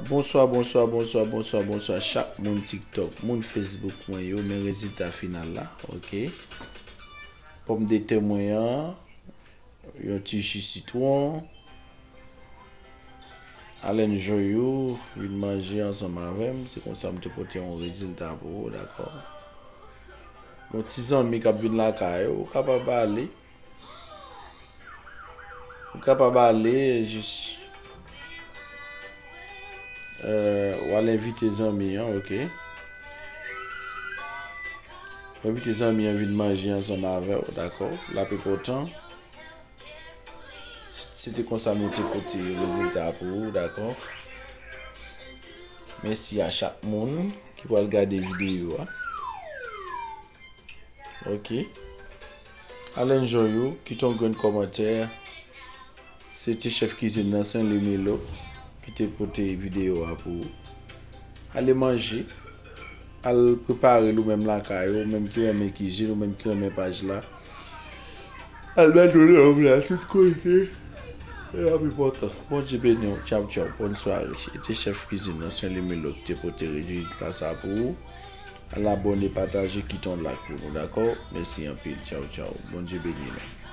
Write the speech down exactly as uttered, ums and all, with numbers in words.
Bonswa, bonswa, bonswa, bonswa, bonswa chak moun TikTok, moun Facebook mwen yo, men rezilta final la, ok. Pòmdetè mwen an, yon ti ji sitwon. Alèn Joyou, vin manje ansanm avè m, se konsa m te pote yon rezilta pou ou, dakò? Yon ti zanmi k ap vin lakay ou, ou kapab ale. Ou kapab ale, jis, euh, w al envite zanmi an, ok? Ou envite zanmi an vin manje ansanm avè w, dakò? L ap enpòtan. Se, se te konsa nou te pote rezilta pou ou, dakò? Mèsi a chak moun ki pral gade videyo a. Ok. Alèn Joyou, kite yon grenn kòmantè. Se ti chèf kizin nan, Senli Milo, ki te pote videyo a pou ou. Ale manje. Al prepare l ou menm lakay ou, ou menm ki renmen kizin, ou menm ki renmen paj la. Al bay love la tout kote. E ap enpòtan. Bondye beni w. Tchaw, tchaw. Bòn sware. Se te chèf kizin nan, Senli Milo, ki te pote rezilta sa pou ou. Al abòne, pataje, kite yon like pou nou, dakò? Mèsi anpil. Tchaw, tchaw. Bondye beni nou.